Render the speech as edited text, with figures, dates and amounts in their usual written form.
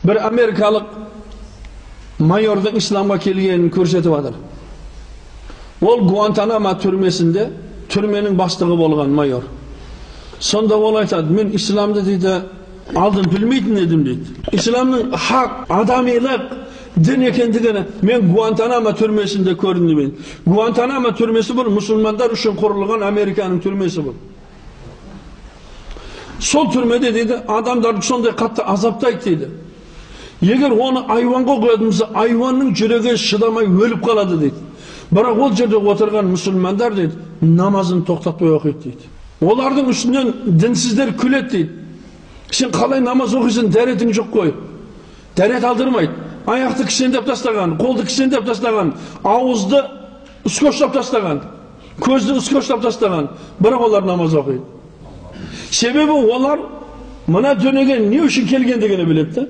Бір америкалық майордың исламға келгенін көрсетіп жатыр. Ол Гуантанамо түрмесінде түрменің бастығы болған майор. Сонда ол айтады, мен исламды дейді алдын білмейтін едім дейді. Исламның хақ, адамилық дін екендігін мен Гуантанамо түрмесінде көрдім дейді. Гуантанамо түрмесі бұл мұсылмандар үшін құрылған Американың түрмесі бұл. Сол түрмеде дейді адамдарды сондай қатты азаптайды дейді. Егер оны айуанға қоятын болса, айуанның жүрегі шыдамай өліп қалады дейді. Бірақ ол жерде отырған мұсылмандар дейді, намазын тоқтатпай оқиды дейді. Олардың үстінен дінсіздер күледі дейді. Сен қалай намаз оқисың, дәретің жоқ қой. Дәрет алдырмайды. Аяқты кісендеп тастаған, қолды кісендеп тастаған, ауызды скотчтап тастаған, көзді скотчтап тастаған. Бірақ олар намаз оқиды. Себебі олар мына дүниеге не үшін келгендігini біледі.